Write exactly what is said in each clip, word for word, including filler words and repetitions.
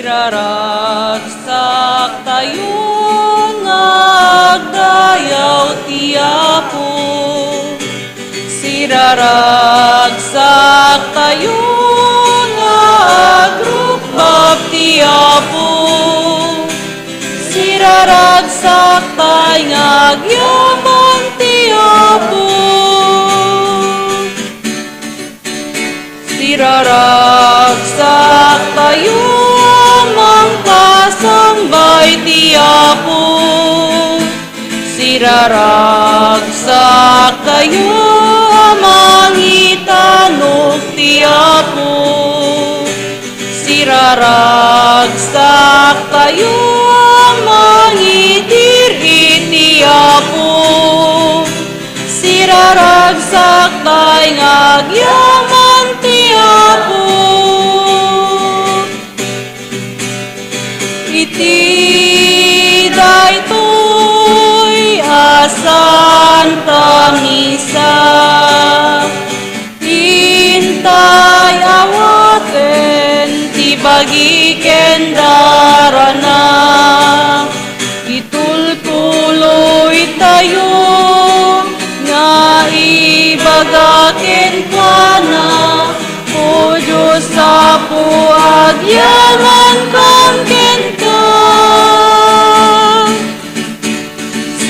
Siraragsak tayo nga agdayaw ti Apo. Siraragsak tayo nga agrukbab ti Apo. Siraragsak tayo nga agyaman ti Apo. Siraragsak tayo a mangpasambay ti Apo. Siraragsak tayo a mangitanok ti Apo. Siraragsak tayo a mangidir iti Apo. Siraragsak tayo nga agyaman ti Apo. Iti daytoy a Santa Misa, intay awaten ti bagi ken darana. Itultuloy tayo nga ibaga kenkuana, O Dios Apo, agyamankam kenka.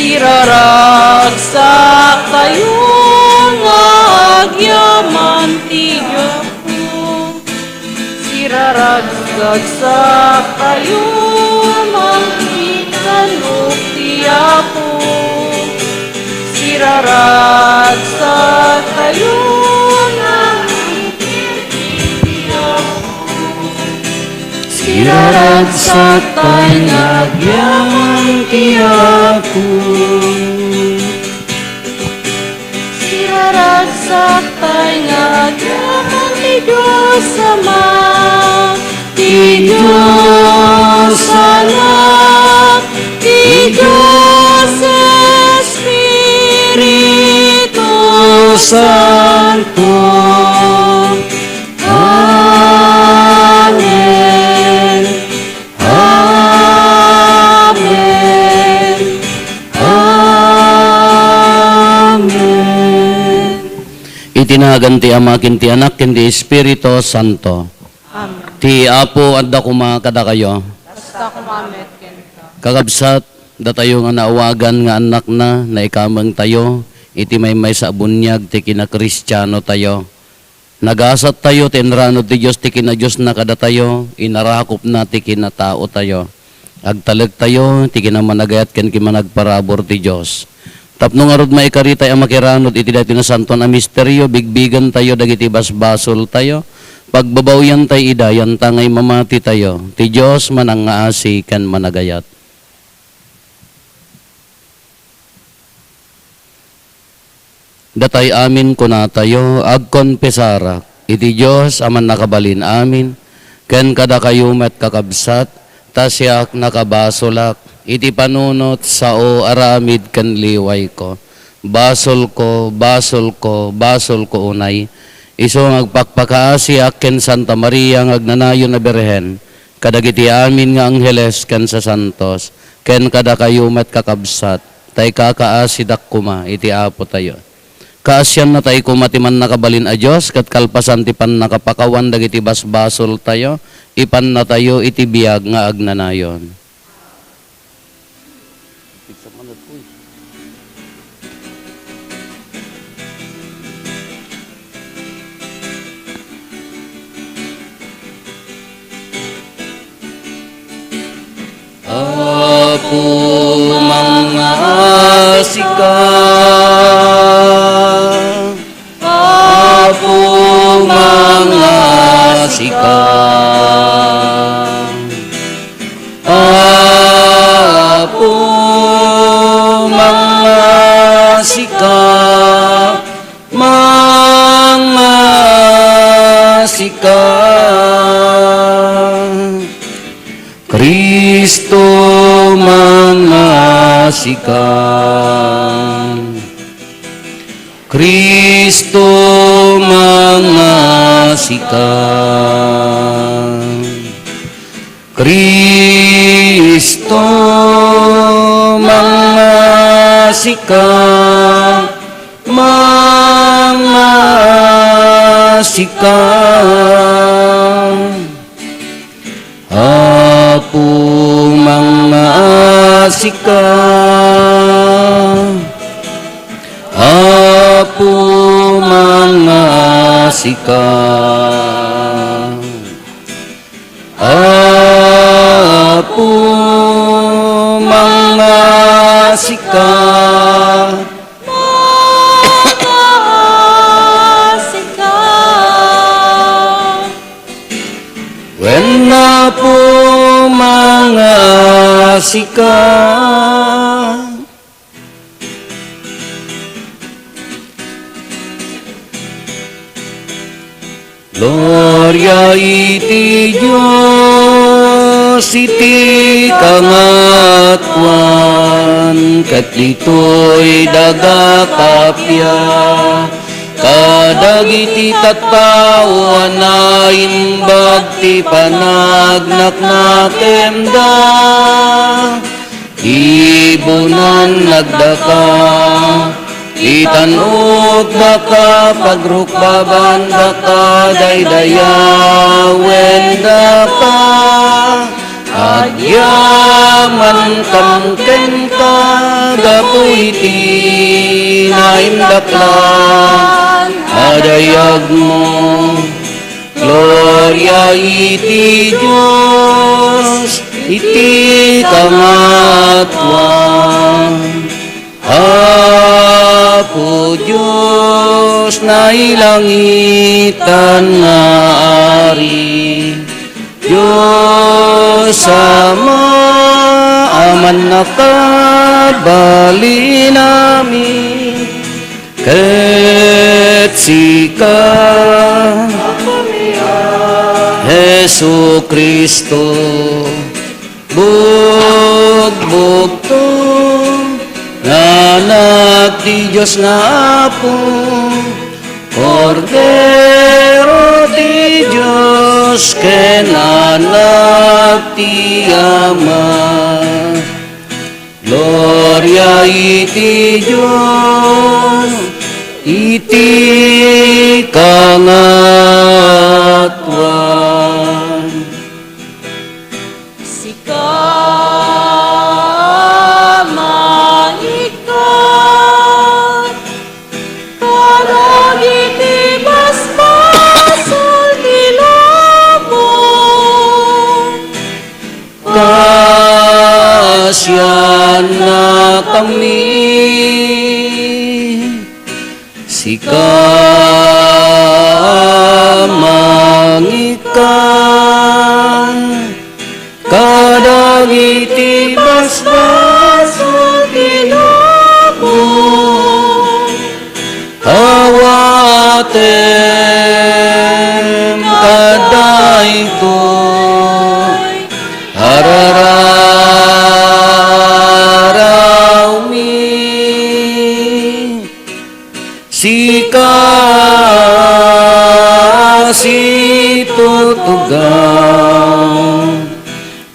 Siraragsak tayo nga agyaman ti Apo. Siraragsak tayo a mangitanok ti Apo. Siraragsak tayo a mangitanok ti Apo. Siraragsak tayo nga agyaman ti Apo. Siraragsak tayo nga agyaman ti Dios Ama, ti Dios Anak, ti Dios Espiritu Santo. Amen. Amen. Amen. Iti nagan ti Ama, ken ti Anak, ken ti Espiritu Santo. Amen. Ti Apo adda koma kadakayo. Kasta koma met kenka. Kakabsat, datayo nga naawagan nga annakna, naikamengtayo iti maymaysa a buniag ti kinakristianotayo. Nagasattayo ti inranud ti Dios ti kinadiosna kadatayo, inarakopna ti kinataotayo. Agtalektayo ti kinamanagayat ken kimanagparabur ti Dios. Tapno ngarud maikaritay a makiranud iti daytoy nasantoan a misterio, bigbigentayo dagiti basbasoltayo, pagbabawiantayo ida, yantangay mamatitayo. Ti Dios manangngaasi ken managayat. Datay amin kunatayo, agkonfesarak iti Dios a Mannakabalin-amin, ken kadakayo met, kakabsat, ta siak nakabasolak iti panunot, sao, aramid, ken liwayko. Basolko, basolko, basolko unay. Isu nga agpakpakaasiak ken Santa Maria nga agnanayon a Birhen, kadagiti amin nga angheles ken sasantos, ken kadakayo met, kakabsat, ta ikakaasidak koma iti Apotayo. Kaasianna ta isu koma ti mannakabalin a Dios, ket kalpasan ti pannakapakawan dagiti basbasoltayo, ipannatayo iti biag nga agnanayon. Apo, mangngaasika. Apo, mangngaasika. Apo, mangngaasika. Mangngaasika. Cristo, mangngaasika. Cristo, mangngaasika. Cristo, mangasika, mangasika. Apo, mangasika. Apo, mangasika. Apo, mangasika. Mangasika. Wen Apo, mangasika. Gloria iti Dios iti kangatoan, ket ditoy daga kappia, kadagiti tattao a naimbag ti panagnaknakemda. Ibunannakdaka, itan-okdaka, pagrukbabandaka, daydayawendaka, agyamankam kenka gapu iti naindaklan a dayagmo. Gloria iti Dios iti kangatoan. Apo Dios, nailangitan nga Ari, Dios Ama a mannakabalin amin. Ket sika, Jesu-Cristo, bugbugto nga Anak ti Dios nga Apo, Kordero ti Dios ken Anak ti Ama. Gloria iti Dios iti kangatoan. Sika, mangikat kadagiti basbasol ti lubong. Kaasiannakami, sika, mangikat kadagiti basbasol ti lubong. Awatem kadaytoy, arararawmi. Sika, situtugaw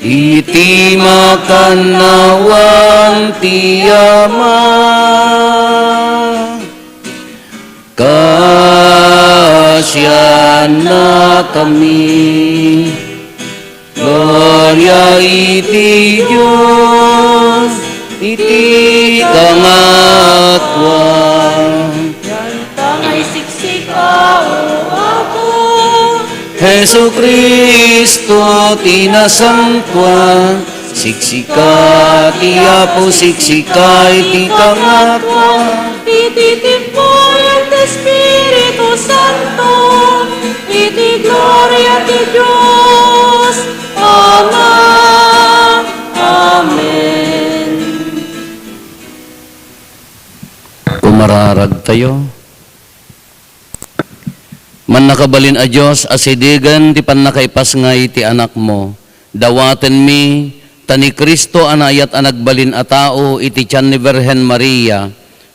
iti makannawan ti Ama. Kaasiannakami. Gloria iti Dios iti kangatoan. Dianta nga isiksika, O Apo. Jesu-Cristo ti nasantoan, siksika ti Apo, siksika iti kangatoan. Iti timpuyog ti Espiritu Santo, iti gloria ti Dios Ama. Amen. Kumararagtayo. Mannakabalin a Dios, asidegen ti pannakaipasngay ti Anakmo. Dawatenmi, ta ni Cristo a naayat a nagbalin a tao iti tian ni Birhen Maria,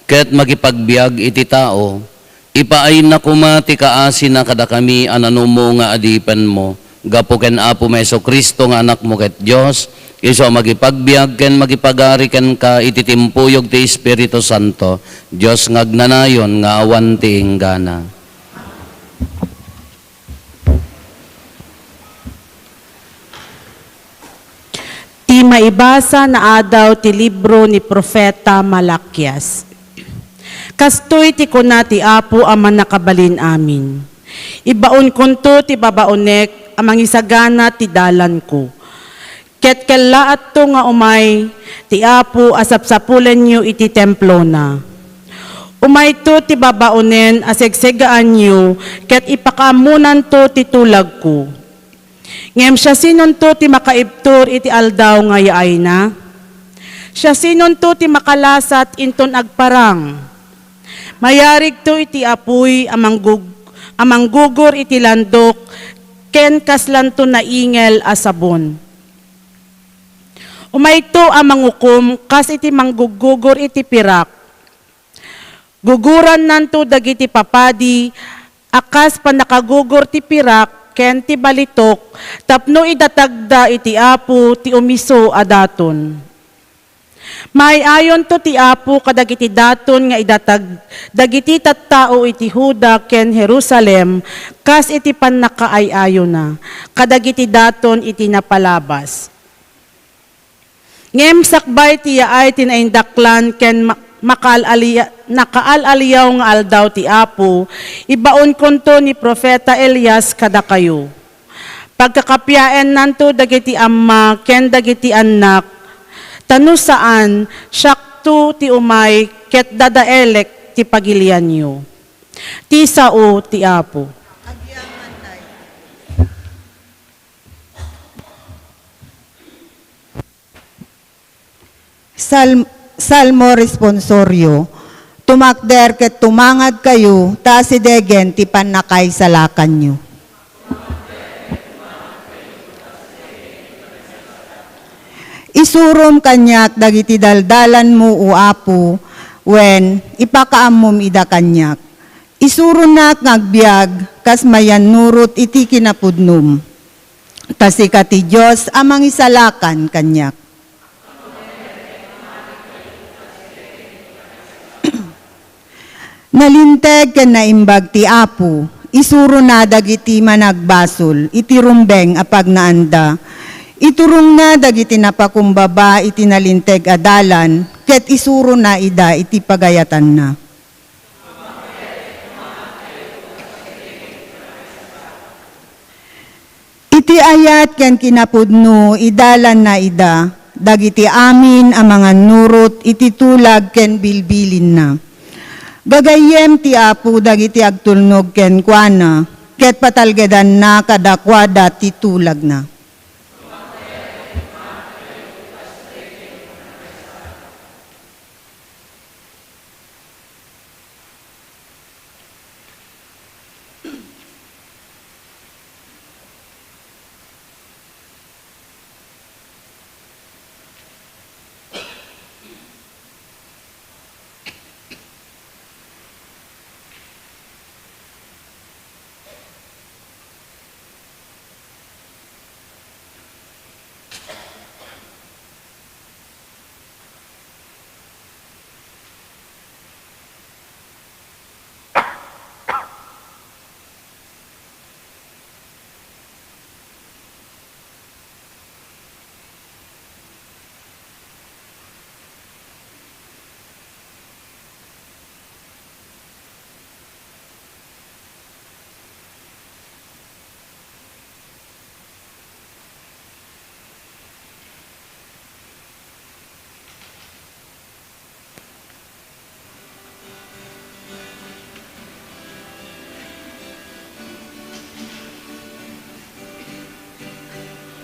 ket makipagbiag iti tao. Ipaayna koma ti kaasina kadakami a nanumo nga adipenmo. Gapu ken Apomi Jesu-Cristo nga Anakmo ket Dios, isu a mangipagbiag ken mangipagari kenka iti timpuyog ti Espiritu Santo, Dios nga agnanayon nga awan ti inggana. Ti maibasa nga adaw ti libro ni Profeta Malakias. Kastoy ti kuna ti Apo a Mannakabalin-amin: Ibaonkonto ti babaonek a mangisagana ti dalanko, ket kellaatto nga umay ti Apo a sapsapulenyo iti templona. Umayto ti babaonen a segsegaanyo ket ipakaammonanto ti tulagko. Ngem siasinonto ti makaibtur iti aldaw nga yaayna? Siasinonto ti makalasat inton agparang? Mayarigto iti apuy a manggug-, a manggugur iti landok ken kaslanto naingel a sabon. Umayto a mangukom kas iti mangguggugur iti pirak. Gugurannanto dagiti papadi a kas pannakagugur ti pirak ken ti balitok tapno idatagda iti Apo ti umiso a daton. Maay-ayonto ti Apo kadagiti daton nga idatag dagiti tattao iti Juda ken Jerusalem kas iti pannakaay-ayona kadagiti daton iti napalabas. Ngem sakbay ti yaay ti naindaklan ken ma-, makaal-alia-, nakaal-aliaw nga aldaw ti Apo, ibaonkonto ni Profeta Elias kadakayo. Pagkakapiaennanto dagiti amma ken dagiti annak, ta no saan, siakto ti umay ket dadaelek ti pagilianyo. Ti sao ti Apo. Sal-, Salmo Responsorio. Tumakder ket tumangadkayo, ta asidegen ti pannakaisalakanyo. Isurom kaniak dagiti daldalanmo, O Apo, wen ipakaammom ida kaniak. Isuronak nga agbiag kas mayannurot iti kinapudnom. Ta sika ti Dios a mangisalakan kaniak. Nalinteg ken naimbag ti Apo, isurona dagiti managbasol iti rumbeng a pagnaanda. Iturongna dagiti napakumbaba iti nalinteg a dalan, ket isurona ida iti pagayatanna. Iti ayat ken kinapudno, idalanna ida dagiti amin a mangannurot iti tulag ken bilbilinna. Gagayyem ti Apo dagiti agtulnog kenkuana, ket patalgedanna kadakuada ti tulagna.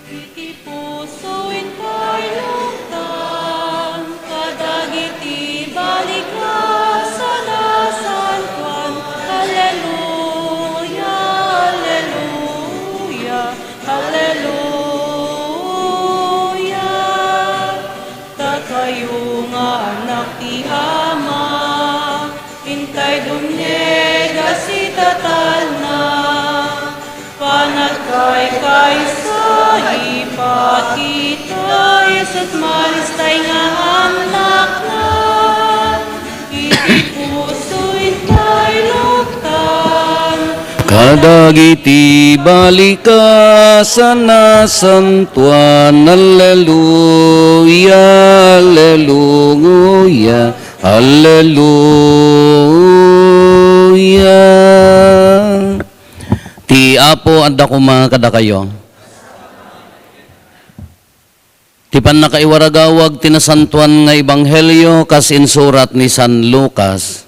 Iti puso intay lumtang, kadagiti balik a sanasankuan. Alleluia, alleluia, alleluia. Dakayo nga anak ti Ama, intay dumngeg a sitatalna, panagkay Kaysa ipakita, isut' maris tay nga annakna, iti puso intay luktan. Kadagiti balika sa nasantuan, alleluia, alleluia, alleluia. Ti Apo adda koma kadakayo. Ti pannakaiwaragawag ti Nasantoan nga Ebanghelio kas insurat ni San Lucas.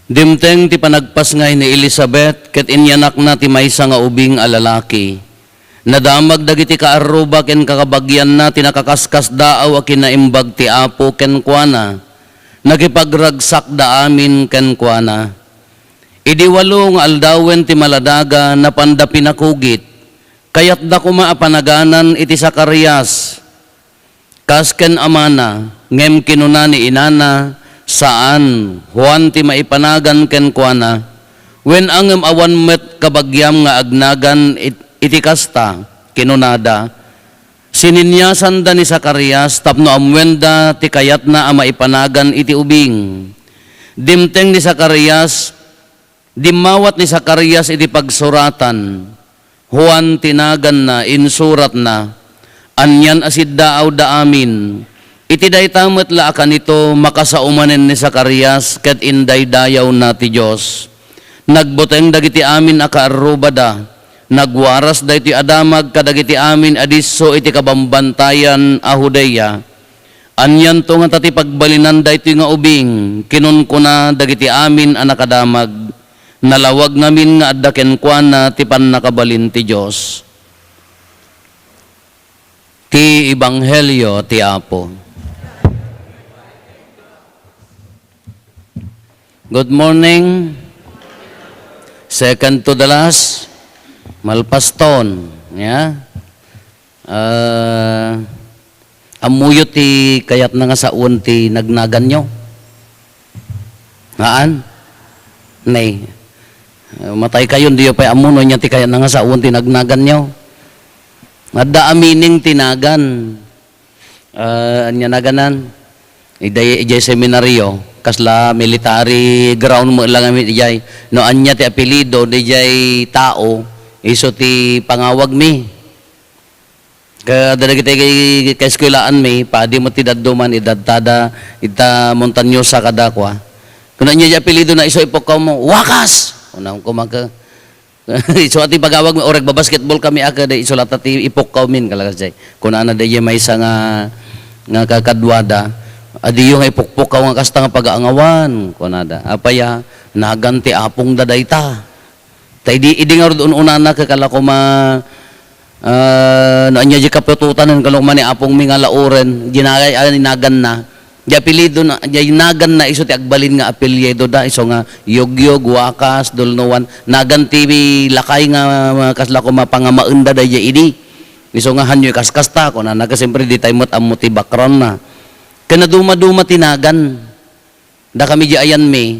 Dimteng ti panagpasngay ni Elisabet ket inyanakna ti maysa nga ubing a lalaki. Nadamag dagiti kaarruba ken kakabagianna ti nakaskasdaaw a kinaimbag ti Apo kenkuana. Nakipagragsakda amin kenkuana. Idi walo nga aldawen ti maladaga, napanda pinakugit. Kayatda koma a panaganan iti Zacarias. Kas ken amana, ngem kinuna ni inana, "Saan, Juan ti maipanagan kenkuana. Wen a ngem awan met kabagiam nga agnagan it-, iti kasta," kinunada. Sininniasanda ni Zacarias tapno ammoenda ti kayatna a maipanagan iti ubing. Dimteng ni Zacarias, Dimmawat ni Zacarias iti pagsuratan. Juan ti naganna, insuratna, "Anian a siddaawda amin." Iti dayta met la a kanito, makasao manen ni Zacarias ket indaydayawna ti Dios. Nagbuteng dagiti amin a kaarrubada. Nagwaras daytoy a damag kadagiti amin a disso iti kabambantayan a Judea. "Anianto ngata ti pagbalinan daytoy nga ubing?" kinunkuna dagiti amin a nakadamag. Nalawag ngamin nga adda kenkuana ti pannakabalin ti Dios. Ti Ebanghelio ti Apo. Good morning. Second to the last. Malpaston. Ya. Ah, ammoyo ti kayatna nga sawen ti nagnaganyo? Haan? Nay. Ah, matay kayo, diyo pay ammo no ania ti kayatna nga sawen ti nagnaganyo. Adda a meaning ti nagan. Ah, ania naganan? Iday, idiay seminaryo, kasla military ground met lang amin idiay. No ania ti apelyido didiay tao, isu ti pangawagmi. Kadagiti kaeskwelaan mi, padi met ti dadduman, idadtada, ita Montañosa kadakua. Kuna ania ti apelyido na isu ipukkawmo, Wakas! Unam ko maka. Isu a ti pagawag mi, orag babasketball kami a kada isu latta ti ipukkawmin, kalakas jay. Kunana dayjay maysa nga, nga kakaduada, "Adiyo nga ipukpukkaw nga kasta nga pagaangawan," kunada. Apay a, nagan ti apongda dayta. Ta idi, idi ngarud un-unana, kakala koma, ah, no ania di kaputotan, kakala koma ni apongmi nga lauren, di na, ay, ay, naganna. Di apelyido na, di naganna isu ti agbalin nga apelyido da, isu nga Yogyog, Wakas, Dulnuan. Nagan ti lakay nga, ah, kasla koma pangamaenda daydi idi. Isu nga hanyo ikaskasta, kunana, ket siyempre, di tayo met ammo ti background na. Ken naduma-duma ti nagan. Dakami di ayanmi,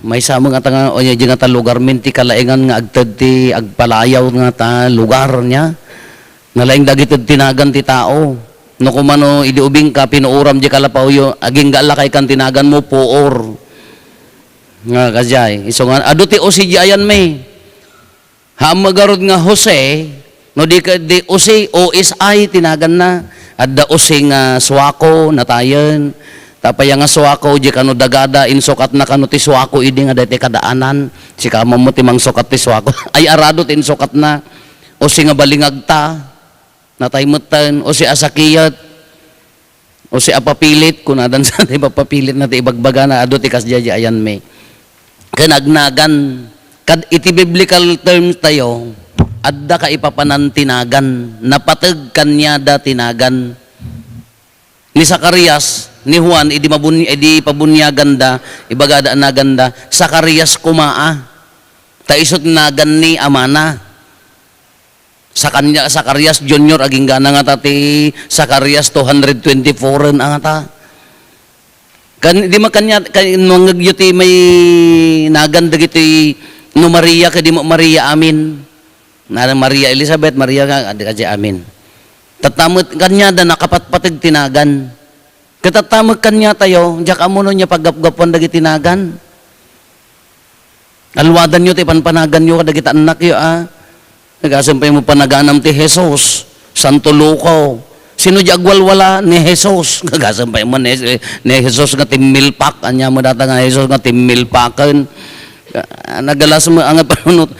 maysa met ngata nga, o, di ngata lugarmin ti kalaengan nga agted ti agpalayaw ngata lugar nia. Nalaing dagited ti nagan ti tao. No kumano, idi ubingka, pinuoram di kalapawyo, agingga lakay kan ti naganmo, puor. Nga kadiay. Isu nga, adu ti usi di ayanmi. Haan met garud nga Jose, no di ket di Usi, O S I ti naganna. Adda Usi nga Suaco, natayen. Tapay nga Suaco, di kano dagada, insukatna kano ti Suaco idi nga daytoy kadaanan. Sika man mo ti mangsukat ti Suaco. Ay, arado ti insukatna. Usi nga Balingagta. Natay metten, usi a sakiyet, usi a papilit, kunadan sa ti papapilit na ti ibagbagana, adu ti kasdiay di ayanmi. Ken agnagan, kad iti biblical terms tayo, adda kaipapanan ti nagan, napateg kaniada ti nagan. Ni Zacarias, ni Juan, idi mabun-, idi pabuniaganda, ibagada a naganda, Zacarias koma a. Ta isu ti nagan ni amana. Sakanya-, Zacarias Junior, agingga na ngata ti Zacarias two hundred twenty-four-en a ngata. Kan, di makanya, kan, mangngegyo ti may nagan dagiti no Maria, kadi mo Maria, amin. Na Maria Elizabeth, Maria nga, adi kasi amin. Tatta met kaniada nakapatpateg ti nagan. Ket tatta met kaniatayo, diak ammo no ania paggapgapuan dagiti nagan. Alwadanyo ti panpanaganyo kadagiti annakyo, a. Nagasem pay mo panaganam ti Jesus, Santo Luco. Sino di agwalwala? Ni Jesus. Nagasem pay mo ni, ni Jesus nga timmilpak. Ania mo data nga Jesus nga timmilpaken? Ah, nagalas mo ang panunot.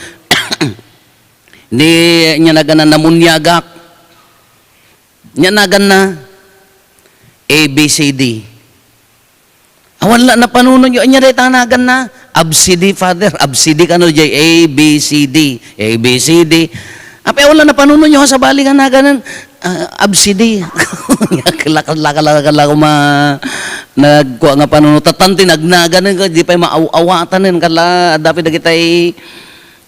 Ni, nia nagana namuniagak. Nia naganna, A B C D. Awan la napanunotyo, ania dayta naganna? Absidi, Father. Absidi kano jay A B C D. A B C D. Apay, awan la napanunotyo nga sabali nga naganan, ah, absidi. Kala, kala, kala, kala ko ma-, nagkua nga panunot. Tatan ti nagnagan, di pay maaw-awatanen. Kala, adda pay dagitay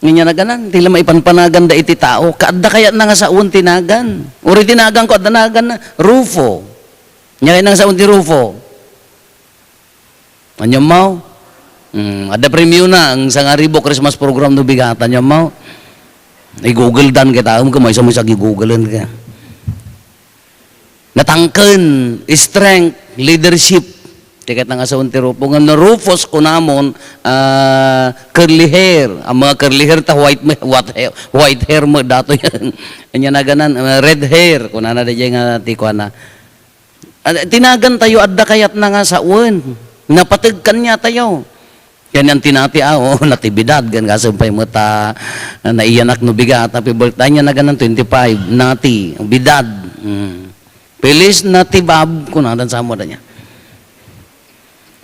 Ania naganan, ti la maipanpanaganda iti tao. Kaadda kayatna nga sawen ti nagan? Uray ti naganko, adda naganna, Rufo. Ania kayatna nga sawen ti Rufo? Ania maw? Hmm, adda premiona, ang sangaribo Christmas program no bigat. Ania maw? I-Google dan kita, um, kung maysa mo sa gi-Googlen ka. Natangken, strength, leadership. Ti ket nga sawen ti Rufo. Ngem no Rufus, kunamon, ah, curly hair. Ang mga curly hair ta white, ma-, what hair, white hair mo, dato yan. Ania naganan, ah, red hair. Kunana da dyan nga ti kuana. Ah, tinagan tayo, adda kayat na nga sawen. Napateg kanya tayo. Yan ang tinati, ah, oo, natibidad, gan kasempay mo ta, ah, naiyanak no bigat, happy birthday niya na ganan, twenty-five, nati, bidad. Mm. Feliz Natibab, kunadan sa mo da niya.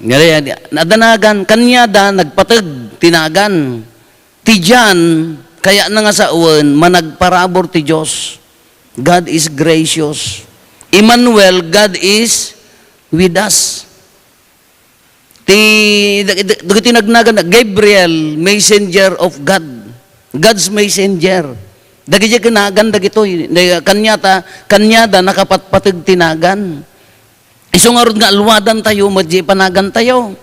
Ngari, adanagan, kanya da, nagpateg, tinagan. Ti John, kaya na nga sawen, managparabur ti Dios. God is gracious. Emmanuel, God is with us. Ti, dag-, dag-, dagiti nagnagan, Gabriel, messenger of God. God's messenger. Dagiti kinagan dagitoy. Kanyata, kanyada, nakapatpateg ti nagan. Isu ngarud nga alwadan tayo, met di panagan tayo.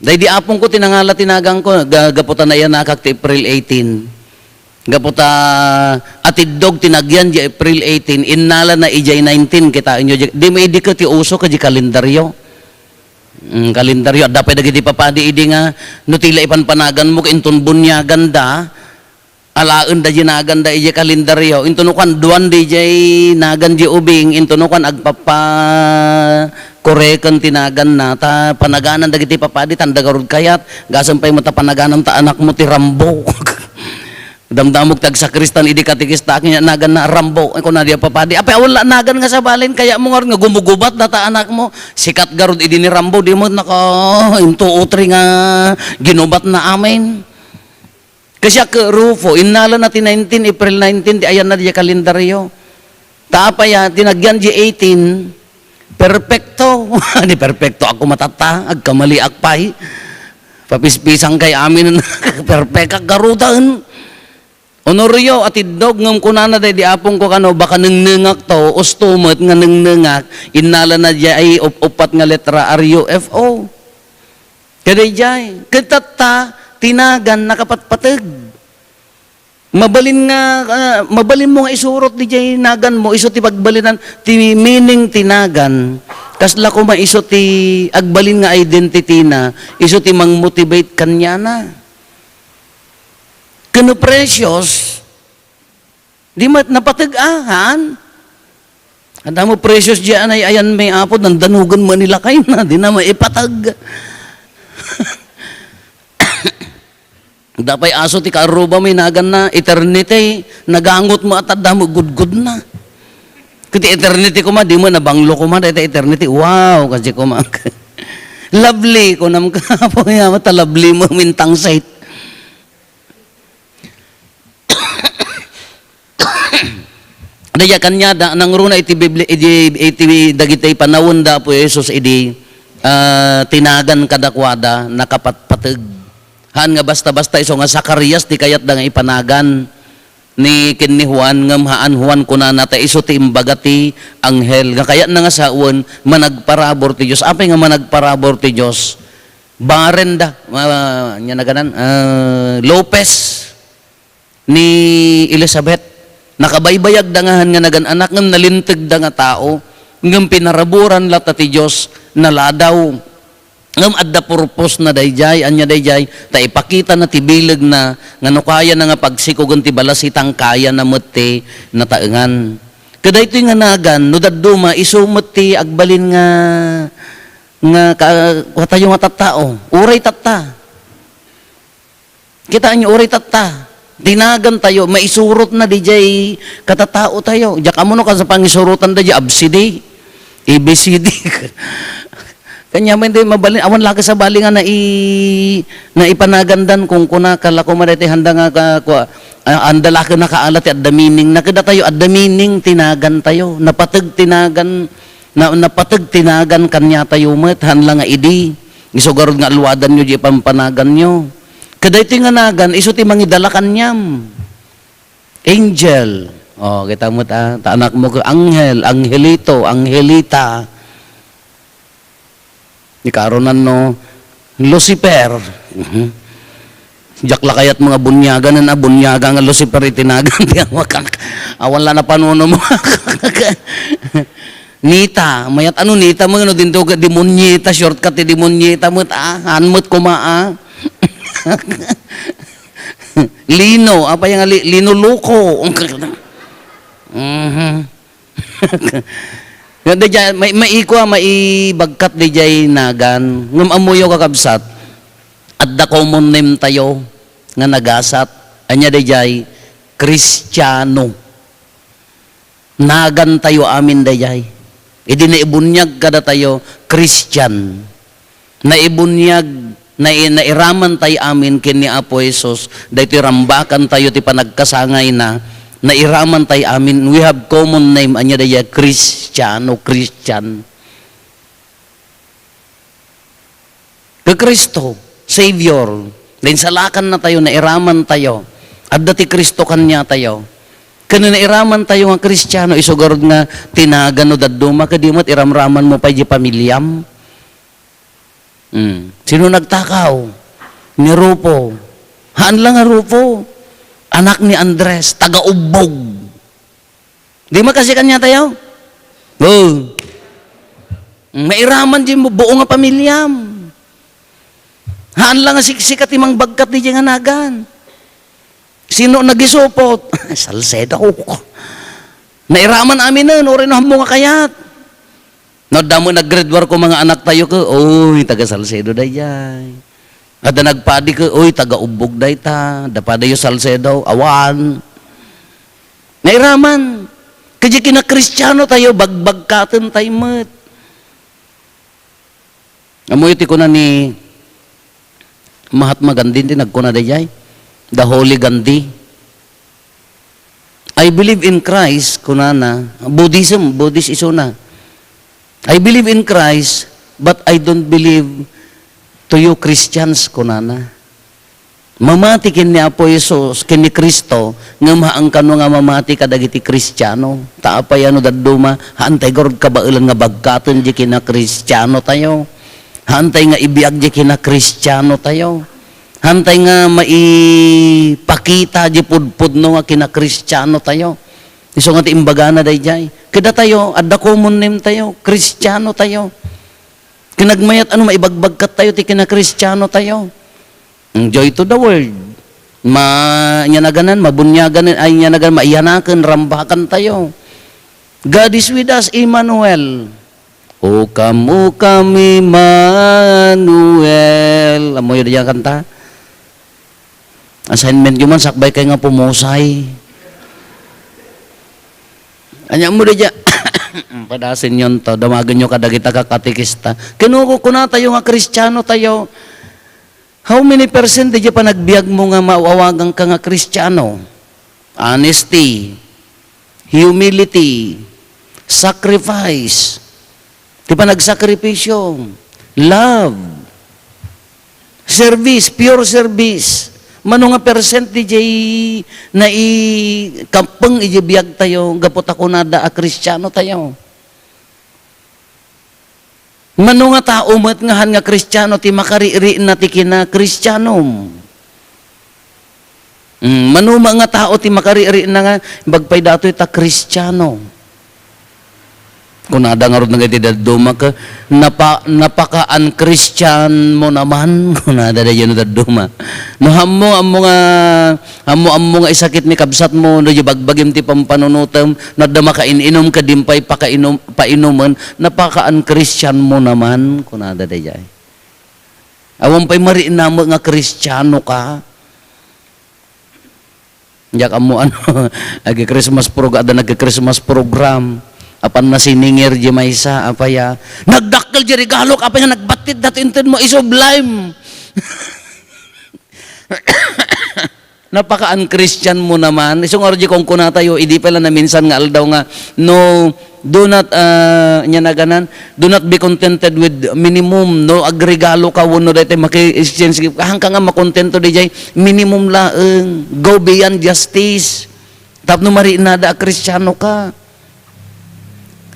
Daydi apongko ti nangala ti naganko, ga-, gapu ta naiyanakak ti April eighteen. Gapu ta atiddog ti nagyan di April eighteen, innala na ijay nineteen, kitaenyo, di mo idi ket ti uso ket di kalendaryo. Mm, kalendaryo, adda pay dagiti papadi idi nga, no ti la ipanpanaganmo, inton bunyagan da, alaen da di nagan da ijay kalendaryo. Inton no kuan, duan di jay nagan di ubing, inton no kuan, agpapa-, koreken ti nagan na, ta panaganan dagiti papadi, tanda garud kayat, gasem pay mo ta panaganan ta anakmo ti Rambo. Damdamog ti agsakristan idi katikista, ket naganna Rambo, kuna di a papadi. Apay, awan la nagan nga sabalin, kayatmo ngarud nga gumugubat data anakmo. Sikat garud idi ni Rambo, di mo naka, into utri nga ginubat na amin. Kasiak ket Rufo, innala na ti nineteen, April nineteen, ti ayanna di kalendaryo. Ta apay a, ti nagyan di eighteen, perpekto. Di perpekto ako matatta, agkamaliak pay. Papispisang kay amin, perpekak garudan. Onoryo, atiddog, ngem kunana daydi apongko kano, baka nengnengak to, usto met nga nengnengak, innala na di ay up-, uppat nga letra, R U F O. Kadaydiay, ket tatta, ti nagan nakapatpateg. Mabalin nga, ah, mabalin mo nga isurot diay nagan mo, isu ti pagbalinan, ti meaning ti nagan. Kasla koma isu ti agbalin nga identity na, isu ti mang-motivate kaniana. Ken no precious, di met napateg a, haan? Adda mo precious diay anay-ayan mi, Apo, dandanogen mo ni lakayna, di na maipateg. Dapay aso ti kaarruba mi naganna, eternity, nagangot mo at adda mo gudgod na. Kuti eternity kuma, di mo nabanglo kuma, dayta eternity, wow, kasi kuma. Lovely, kunam ka, Apo, ya, mata lovely mo, mintang sait. Daydiay kaniada, nangruna iti Biblia, iti, iti dagiti panawen da Apo Jesus idi, ah, tinagan kadakuada, nakapatpateg. Haan nga basta-basta isu nga Zacarias ti kayatda nga ipanagan. ni ken ni Juan, ngem haan Juan kunana ta isu ti imbaga ti anghel nga kayatna nga sawen managparabur ti Dios. Apay nga managparabur ti Dios? Barren da, ah, ania naganan, ah, Lopez ni Elizabeth. Nakabaybayagda nga han nga nagan-anak ngem nalintegda nga tao. Ngem pinaraburan latta ti Dios, naladaw. Ngem adda purpose na daydiay, ania daydiay, ta ipakita na ti bileg na nga no kaya na nga pagsikogen ti balasitang, kaya na met ti nataengan. Kadaytoy nga nagan, no dadduma, isu met ti agbalin nga, nga ka-, kua tayo nga tattao. Uray tatta. Kitaenyo, uray tatta. Tinagan tayo, maisurot na didiay katatao tayo. Diak ammo no kasano pangisurotan da diay abside, A B C D. Kanya man di mabalin, awan la ket sabali nga nai-, naipanagandan kung kuna, kala ko man daytoy handa nga ka-, kua, ah, handa la ket nakaala ti adda meaning. Na kadatayo, adda meaning, tinagan tayo. Napateg tinagan, na, napateg tinagan kanya tayo met, haan la nga idi. Isu garud nga alwadanyo diay pampanaganyo. Kadaytoy nga nagan, isu ti mangidala kaniam. Angel. O, kita met, ah, ta anakmo ket anghel, angelito, angelita. Ni karonan no, Lucifer. Mhm. Diak la kayat nga bunyagan, a bunyaga nga Lucifer itinagan ti amakak. Awan la napanuno mo. Nita, mayat ano Nita mo, no, dinto ka demonyeta, shortcut ti demonyeta met, ah, han met kuma, ah. Lino, apay nga li-, Lino Loco. Mhm. Nga daydiay, mai-, maikua, maibagkat daydiay nagan. Ngem ammoyo, kakabsat, adda common name tayo nga nagasat. Ania daydiay? Kristiano. Nagan tayo amin daydiay. Idi naibuniag kadatayo, Christian. Naibuniag, nai-, nairaman tayo amin ken ni Apo Jesus, daytoy rambakan tayo ti panagkasangayna, nairaman tayo amin, we have common name, ania daydiay? Kristiano, Christian. Ken Cristo, Savior, nainsalakan na tayo, nairaman tayo, adda ti Cristo kania tayo. Ken nairaman tayo nga Kristiano, isu garud nga tinagan no dadduma, ket di met iramraman mo pay di pamiliam. Hmm. Sino nagtakaw? Ni Rufo. Haan la nga Rufo. Anak ni Andres, taga Ubbog. Di makasi kania tayo? Oh. Mairaman di buo nga pamiliam. Haan la nga siksika ti mangbagkat di nga nagan. Sino nagisupot? Salcedo. Nairaman aminen, uray no hammo nga kayat. No, adda met nag-grade war ko mga anak tayo ko, oy, taga Salcedo daydiay. Adda nagpadi ko, oy, taga Ubbog dayta, adda padayo Salcedo, awan. Nairaman. Kadi kinakristiano tayo, bagbagkaten tayo met. Ammoyo ti kuna ni Mahatma Gandhi, ti nagkuna daydiay, the Holy Gandhi. "I believe in Christ," kunana, Buddhism, Buddhist isuna. "I believe in Christ, but I don't believe to you Christians," kunana. Mamati ken ni Apo Jesus, ken ni Cristo, ngem haan kano nga mamati kadagiti Kristiano. Ta apay a no dadduma, haan tay garud kabaelan nga bagkaten di kinakristiano tayo. Haan tay nga ibiag di kinakristiano tayo. Haan tay nga maipakita di pudpudno nga kinakristiano tayo. Isu nga ti imbagana daydiay. Kadatayo, adda common name tayo, Kristiano tayo. Kinagmayat ano, maibagbagkat tayo ti kinakristiano tayo. Ang joy to the world. Ma-, ania naganan, mabuniagan, ay, ania naganan, maiyanaken, rambakan tayo. God is with us, Emmanuel. Ukam, ukam, Emmanuel. Ammoyo daydiay a kanta? Assignment yo man, sakbay kay nga pumusay. Ania mo daydiay, padasen yon to, damagen yo kadagita kakatikista. Kinuko, kuna tayo nga Kristiano tayo. How many percent daydiay panagbiag mo nga maawagan ka nga Kristiano? Honesty, humility, sacrifice, ti panagsakripisyo, love, service, pure service, Mano nga percent diay naikappeng iti biagtayo gapu ta kunada a Kristiano tayo? Mano nga tao met nga han nga Kristiano ti makarikna ti kina-Kristianom? Mm, mano met nga tao ti makarikna nga imbag pay datoy ta Kristiano? Kunada ngarud dagiti dadduma ket, "Napa-, napaka-unchristian mo naman," kunada daydiay no dadduma. No ammo, ammo nga, ammo, ammo nga isakit ni kabsatmo, no di bagbagim ti pampanunotem, no adda makain-inom ket di pay pakainum-, painumen, "Napaka-unchristian mo naman," kunada daydiay. Awan pay marikna met nga Kristiano ka. Diak ammo ano, agi-Christmas prog-, adda nag-Christmas program. Apan nasiningir di maysa, apay a, "Nagdakkel di regalok, apay nga nagbattit datoy intedmo, isublime." Napaka-unchristian mo naman. Isu ngarud di kunkunatayo, idi pay la naminsan nga aldaw nga, no, do not, ah, ania naganan, do not be contented with minimum, no, agregalo ka wenno daytoy maki-exchange gift. Haanka nga makontento daydiay minimum laeng. Go beyond justice. Tapno mariknada a Kristiano ka.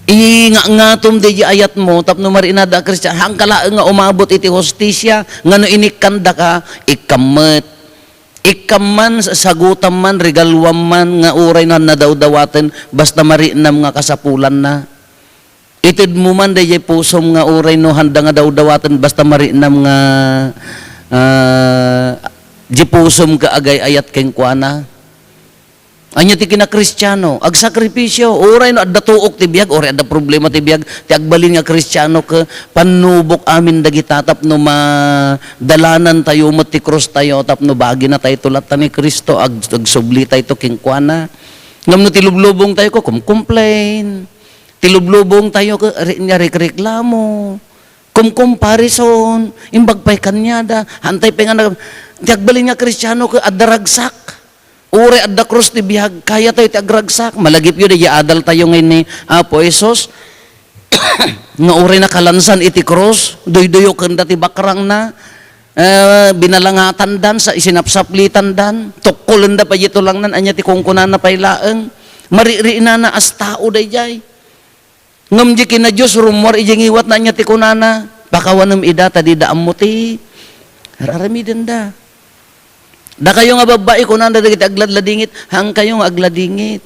Ingangatom daydiay ayatmo, tapno mariknada a Kristiano. Haanka laeng nga umabot iti hustisia, nga no inikkandaka, ikkam met. Ikkam man, sagutam man, regaluam man, nga uray no han nadawdawaten, basta mariknam nga kasapulanna. Itedmo man daydiay pusom nga uray no handa nga dawdawaten, basta mariknam nga, ah, di pusom ket agay-ayat kenkuana. Ania ti kina-Kristiano? Agsakripisio. Uray no adda tuok ti biag, uray adda problema ti biag, ti agbalin nga Kristiano ket pannubok amin dagita tapno madalanantayo met ti krustayo, tapno baginatayto latta ni Cristo, ag-, agsublitayto kenkuana. Ngem no ti lublubongtayo ket kumcomplain. Ti lublubongtayo ket re-, nia, rekreklamo. Kumcomparison. Imbag pay kaniada. Haantay pay nga nag-, ti agbalin nga Kristiano ket adda ragsak. Uray adda krus ti biag, kayatayo ti agragsak. Malagipyo daydiay adaltayo nga ni Apo Jesus, nga uray nakalansan iti krus, duyduyokenda ti bakrangna, eh, binalangatandan, sa-, sinapsaplitandan, tukkolenda pay diay tulangnan, ania ti kunkunana pay laeng. Mariknana as tao daydiay. Ngem di kina-Dios, rummuar idiay ngiwatna, ania ti kunana? "Pakawanem ida ta dida ammo ti ar-aramidenda." Dakayo nga babbai, kunana dagiti agladladingit, haankayo nga agladingit.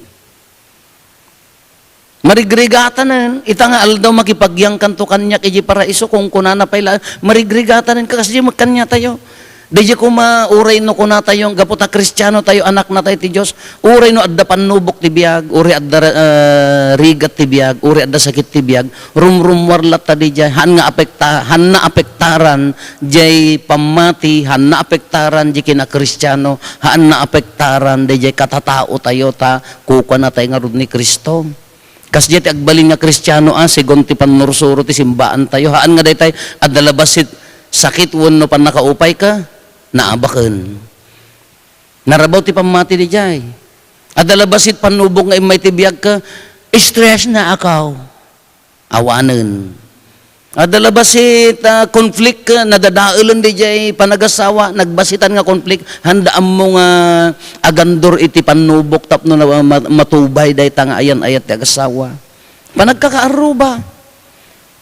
Marigrigatanen, ita nga aldaw makipagyangkanto kaniak idiay paraiso, kunkunana pay la, marigrigatanen, kas di met kaniatayo. Daydiay koma, uray no kunatayo, gapu ta Kristiano tayo, anakna tayo ti Dios, uray no adda pannubok ti biag, uray adda, eh, rigat ti biag, uray adda sakit ti biag, rumrummuar latta daydiay, haan nga apekta-, haan naapektaran diay pammati, haan naapektaran diay kina-Kristiano, haan naapektaran daydiay katatao tayo ta kukuana tayo ngarud ni Cristo. Kasdiay ti agbalin nga Kristiano, a, segun ti pannursuro ti simbaan tayo. Haan nga daytay, adda la bassit sakit wenno pannakaupay ka, naabaken. Narabaw ti pammati daydiay. Adda la bassit pannubok nga immay ti biag ka, "Stress na ako." Awanen. Adda la bassit, ah, conflict, ah, nadadaelen daydiay panagasawa, nagbasitan nga conflict, handa ammo nga agandur iti pannubok tapno na-, ma-, matubay dayta nga ayan-ayat ti agasawa. Panagkakaarruba.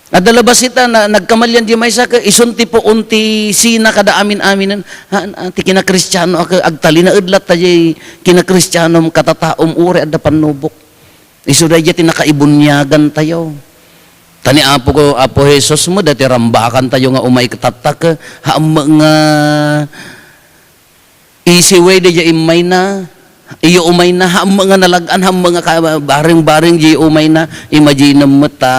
Adda la bassit a na-, nagkamalian di maysa ket isun ti puon ti sina kada amin-aminen. Ha, ah, ti kina-Kristiano a ket agtalinaed latta diay kina-Kristianom, katataom, uray adda pannubok. Isu daydiay ti nakaibuniagan tayo. Ta ni Apo ko, Apo Jesus met, dayta rambakan tayo nga umay tatta ket, haan met nga easy way daydiay immayna, iyo umayna, haan met nga nalag-an, haan met nga ka-, bareng-bareng diay umayna, imaginem met ta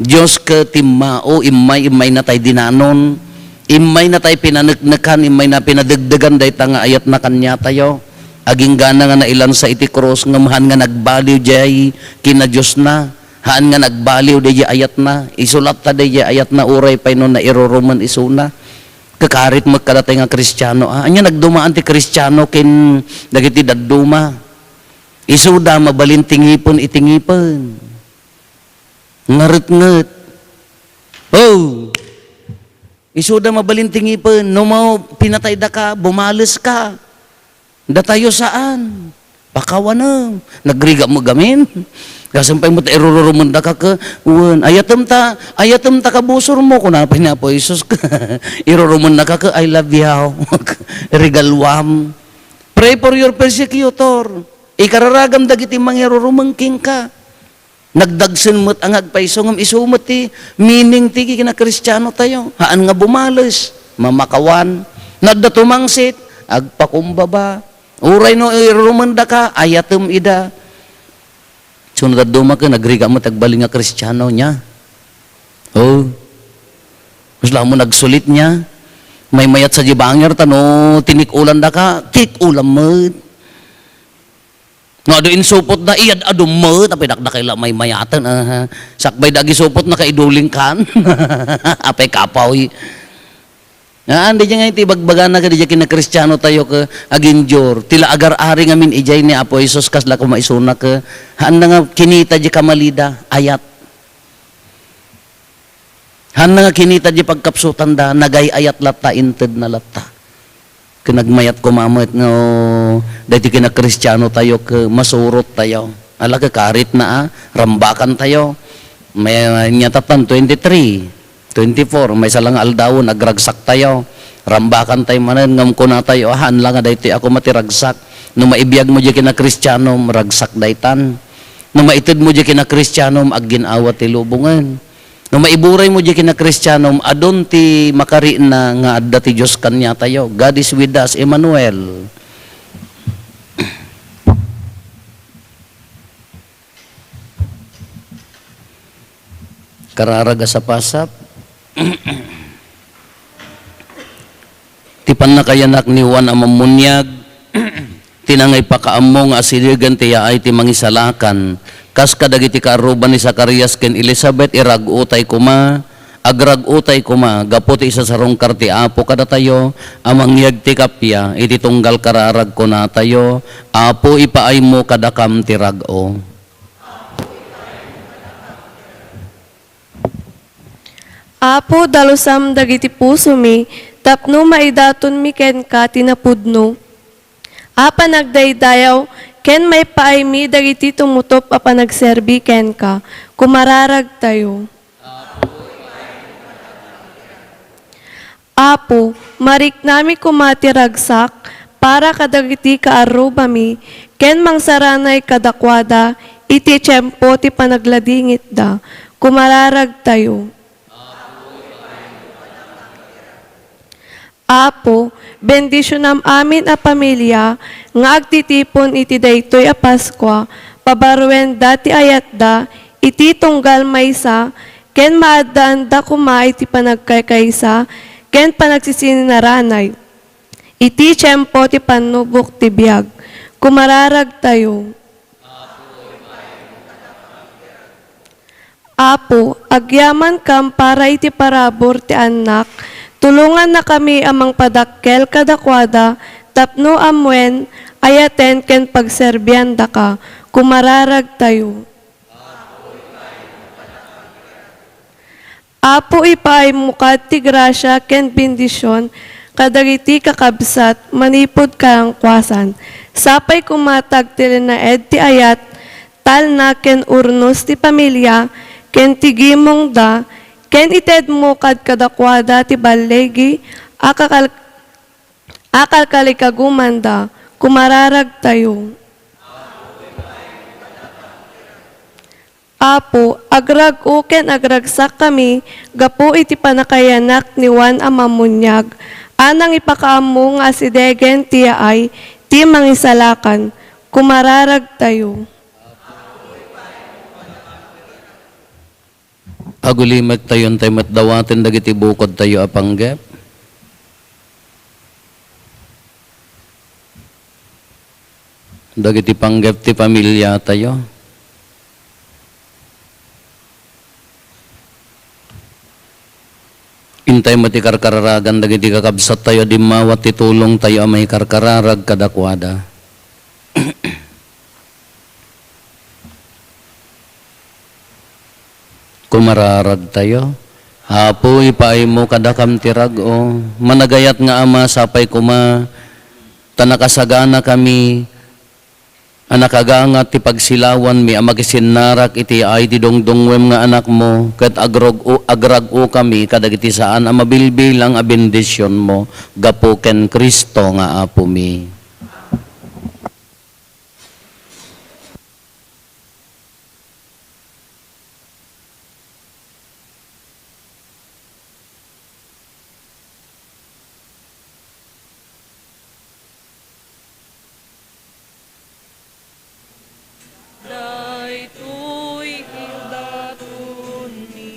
Dios ket timmao, immay, immayna tay dinanon, immayna tay pinaneknekan, immayna pinadegdegan dayta nga ayatna kaniatayo. Aginggana nga nailansa iti krus, ngem haan nga nagbaliw diay kina-Diosna. Haan nga nagbaliw daydiay ayatna. Isu latta daydiay ayatna uray pay no nairurumen isuna. Kakarit met kadatay nga Kristiano, a. Ania nagdumaan ti Kristiano ken dagiti dadduma? Isuda mabalin ti ngipen iti ngipen. Ngaretnget. Oh! Isuda mabalin ti ngipen, no mao, pinatay daka, bumales ka. Datayo saan. Pakawanem. Nagrigat met gamin. Kasempay met irururumen daka ke, wen, ayatem ta, ayatem ta kabusormo, kuna pay ni Apo Jesus. Irurumen daka ke, "I love you." Regaluam. Pray for your persecutor. Ikararagam dagiti mangirurumeng kenka. Nagdagsen met a nga agpayso, ngem isu met ti meaning ti kinakristianotayo. Haan nga bumales, mamakawan. No adda tumangsit, agpakumbaba. Uray no irurumendaka, ayatem ida. Sunod dadduma ken nagrigat met agbalin nga Kristiano nia. Oh. Kasla mo nagsulit nia. Maymayat sa di bangir ta no tinik-ulandaka, tik-ulam met. No adu insupotda, iyad-adum met, apay dakdakay la maymayaten, aha. Sakbay da agisupotna kay idulingkan. Apay kapawi. Haan, di nga iti ibagbagana kadi diay kinakristianotayo ke aginjur. Ti la agar-ari ngamin idiay ni Apo Jesus, kasla koma isuna ke, haan na nga kinita di kamalida, ayat. Haan na nga kinita di pagkapsutanda, nagay-ayat latta, intedna latta. Ken nagmayat koma met nga, daytoy kinakristianotayo ke masurottayo. Ala ke karitna a, rambakantayo. May, nia tattan, twenty-three. Twenty-four, maysa la nga aldawen, agragsaktayo. Rambakantayo manen, ngem kunatayo, "Haan la nga daytoy a koma ti ragsak." No maibiagmo diay kinakristianom, ragsak daytan. No maitedmo diay kinakristianom, aggin-awa ti lubongen. No maiburaymo diay kinakristianom, adun ti makarikna nga adda ti Dios kaniatayo. God is with us, Emmanuel. Kararag a sapasap. Ti pannakayanak ni Juan a Mammuniag, ti nangaipakaammo nga asidegen ti yaay ti Mangisalakan, kas kadagiti kaarruba ni Zacarias ken Elisabet, irag-otay koma, agrag-otay koma, gapu ti isasarungkar ti Apo kadatayo a mangyeg ti kappia iti tunggal kararag kunatayo, "Apo, ipaaymo kadakam ti rag-o." Apo, dalusam dagiti pusomi tapno maidatonmi kenka ti napudno a panagdaydayaw ken maipaaymi dagiti tumutop a panagserbi kenka. Kumararagtayo. Apo, mariknami koma ti ragsak para kadagiti kaarrubami ken mangsaranay kadakuada iti tiempo ti panagladingitda. Kumararagtayo. Apo, bendisionam amin a pamilia nga agtitipon iti daytoy a Paskua, pabaruenda ti ayatda iti tunggal maysa, ken maaddaanda koma iti panagkaykaysa ken panagsisinaranay iti tiempo ti pannubok ti biag. Kumararagtayo. Apo, agyamankam para iti parabur ti annak, tulongannakami a mangpadakkel kadakuada tapno ammuen, ayaten ken pagserbiandaka. Kumararagtayo. Apo, ipaaymo kad ti grasia ken bendision kadagiti kakabsat manipud kalangkuasan. Sapay koma ta agtilinaed ti ayat, talna ken urnos ti pamilia ken ti gimongda, ken itedmo kad kadakuada ti balligi a kakal-, a kalkalikagumanda. Kumararagtayo. Apo, agrag-o ken agragsakkami gapu iti pannakayanak ni Juan a Mammuniag a nangipakaammo nga asidegen ti yaay ti Mangisalakan. Kumararagtayo. Agulimektayo, intay met dawaten dagiti bukodtayo a panggep. Dagiti panggep ti pamiliatayo. Intay met ikarkararagan dagiti kakabsattayo a dimmawat ti tulongtayo a maikarkararag kadakuada. Kumararagtayo. Apo, ipaaymo kadakam ti rag-o. Managayat nga Ama, sapay koma ta nakasaganakami a nakagangat ti pagsilawanmi a makisinnarak iti yaay ti dungdungngoem nga Anakmo, ket agrog-, agrag-okami kadagiti saan a mabilbilang a bendisionmo gapu ken Cristo nga Apomi. Daytoy indatonmi.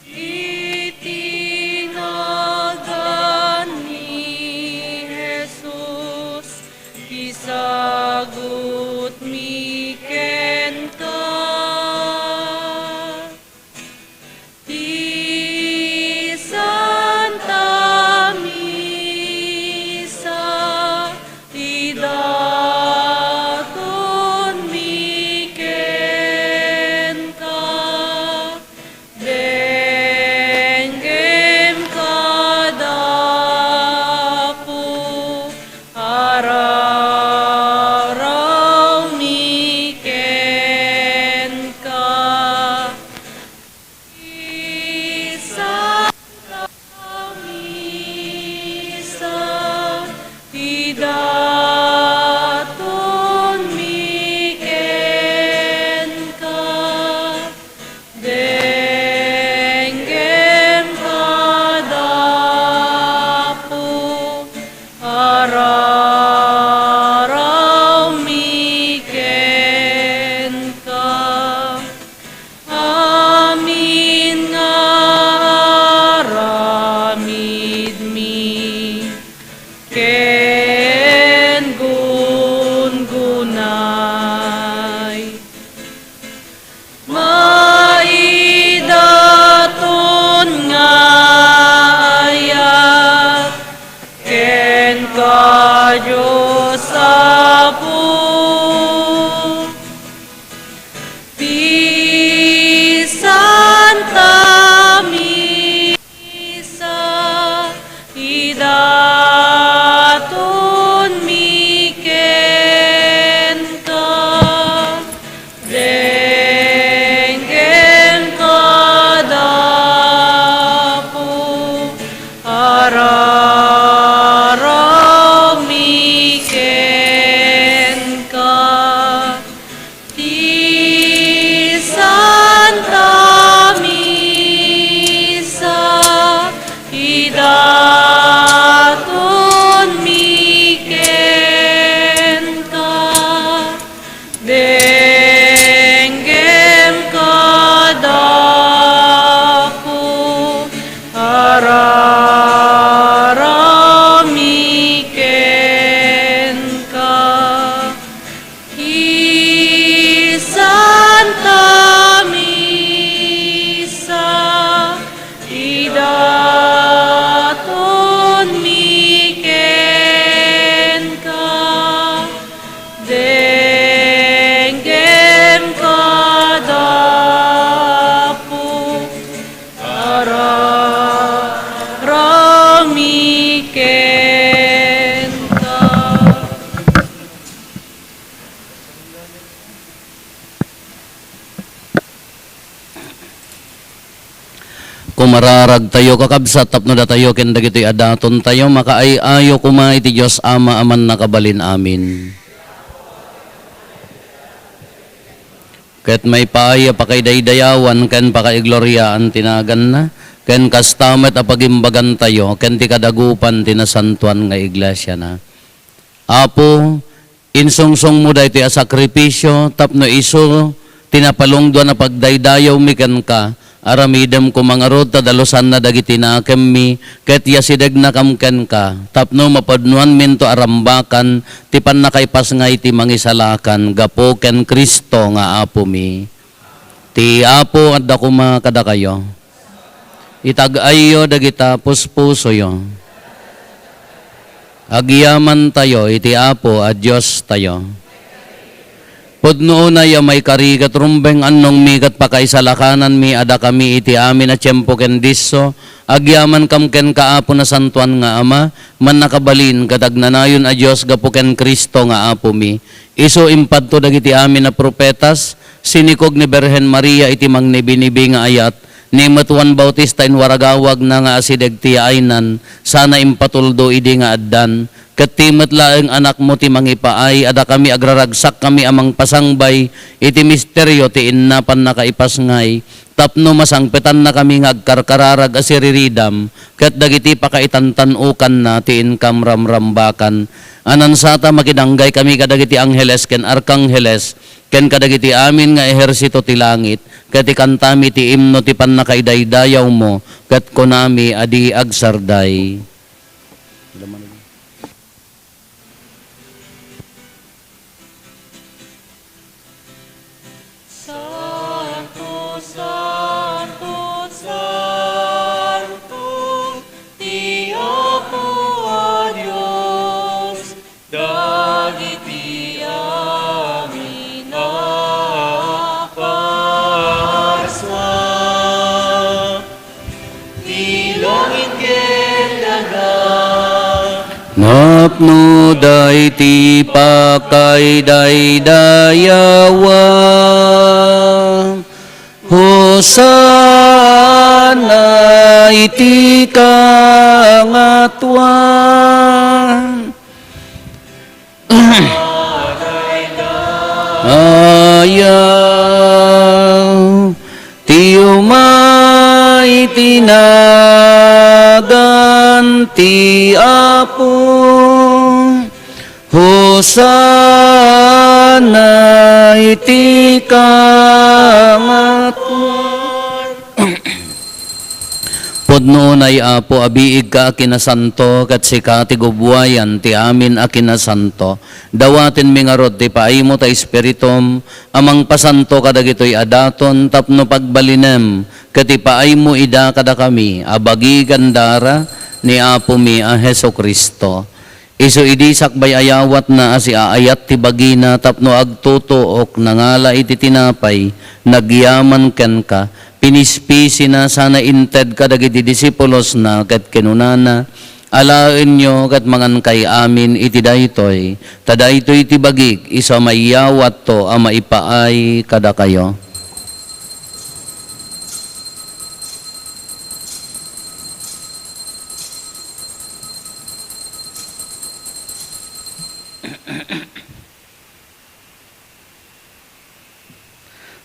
Iti nagan ni Jesus, isagutmi kenka. Ti Santa Misa, idatonmi kenka. Denggem kada Apo, ararawmi kenka. Ti Santa Misa, idatonmi kenka. Denggem kada Apo, ararawmi kenka. Amin nga aramidmi ken gungunay. Maidaton nga ayat kenka, Dios Apo. Ti Santa Misa, idatonmi kenka. Denggem kada Apo, ararawmi kenka. Ti Santa Misa, idatonmi kenka. Denggem kada Apo, ararawmi kenka. Ti Santa Misa, idatonmi kenka. Denggem kada Apo, ararawmi kenka. Kumararagtayo, kakabsat, tapno datayo ken dagitoy a datontayo makaay-ayo koma iti Dios Ama a Mannakabalin-amin. Ket maipaay a pakaidaydayawan ken pakaigloriaan ti naganna, ken kasta met a pagimbagantayo ken ti kadagupan ti nasantoan nga iglesiana. Apo, insungsongmo daytoy a sakrifisio tapno isu ti napalungduan a pagdaydayawmi kenka. Aramidem koma ngarud ta dalusanna dagiti nakemmi ket yasidegnakam kenka tapno mapudnoanminto a rambakan ti pannakaipasngay ti Mangisalakan gapu ken Cristo nga Apomi. Ti Apo adda koma kadakayo. Itag-ayyo dagita puspusoyo. Agyamantayo iti Apo a Diostayo. Pudno unay a maikari ket rumbeng annongmi ket pakaisalakananmi a dakami iti amin a tiempo ken disso, agyamankam kenka, Apo, Nasantoan nga Ama, mannakabalin ket agnanayon a Dios gapu ken Cristo nga Apomi. Isu impadto dagiti amin a profetas, sinikog ni Birhen Maria iti mangnibinibi nga ayat, ni met Juan Bautista inwaragawagna nga asideg ti yaaynan, sana impatuldo idi nga addan. Ket ti met laeng Anakmo ti mangipaay a dakami agraragsakkami a mangpasangbay iti misterio ti inna pannakaipasngay, tapno masangpetannakami nga agkarkararag a siriridam ket dagiti pakaitantan-okanna ti inkam ramrambakan. A nansata, makidanggay kami kadagiti angheles ken arkangheles ken kadagiti amin nga ehersito ti langit, ket ikantami ti imno ti pannakaidaydayawmo, ket kunami a di agsarday. Santo, santo, santo, ti Apo a Dios, dagiti amin a parsa. Ti langit ken daga. Napno daydi pakaidaydayawa. Hosanna iti kangatoan. Ayaw ti umay ti nagan ti Apo. Hosanna iti kangatoan. Pudno unay, Apo, a biigka a kinasanto, ket sika ti gubbuayan ti amin a kinasanto. Dawatenmi ngarud ti paaymo ta Espiritum a mangpasanto kadagitoy a daton tapno pagbalinem ket ipaaymo ida kadakami a bagi ken dara ni Apomi a Jesu-Cristo. Isu idi sakbay a yawatna a siaayat ti bagina tapno agtutuok, nangala iti tinapay, nagyaman kenka, pinispisina sana inted kadagiti disipulosna ket kinunana, "Alaenyo ket mangankay amin iti daytoy, ta daytoy ti bagik, isu a maiyawatto a maipaay kadakayo."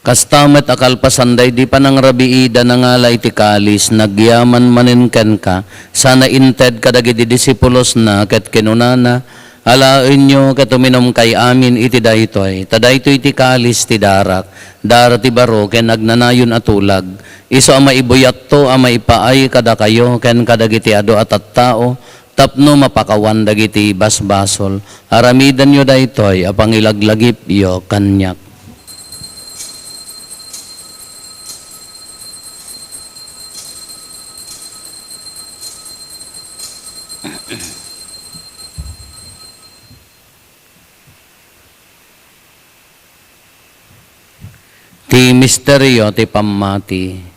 Kasta met a kalpasan daydi panangrabiida, nangala iti kalis, nagyaman manen kenka, sana inted kadagiti disipulosna, ket kinunana, "Alaenyo ket uminumkay amin iti daytoy, ta daytoy ti kalis ti darak, dara ti baro ken agnanayon a tulag, isu a maibuyatto a maipaay kadakayo ken kadagiti adu a tattao, tapno mapakawan dagiti basbasol. Aramidenyo daytoy a pangilaglagipyo kaniak." Ti misterio ti pammati.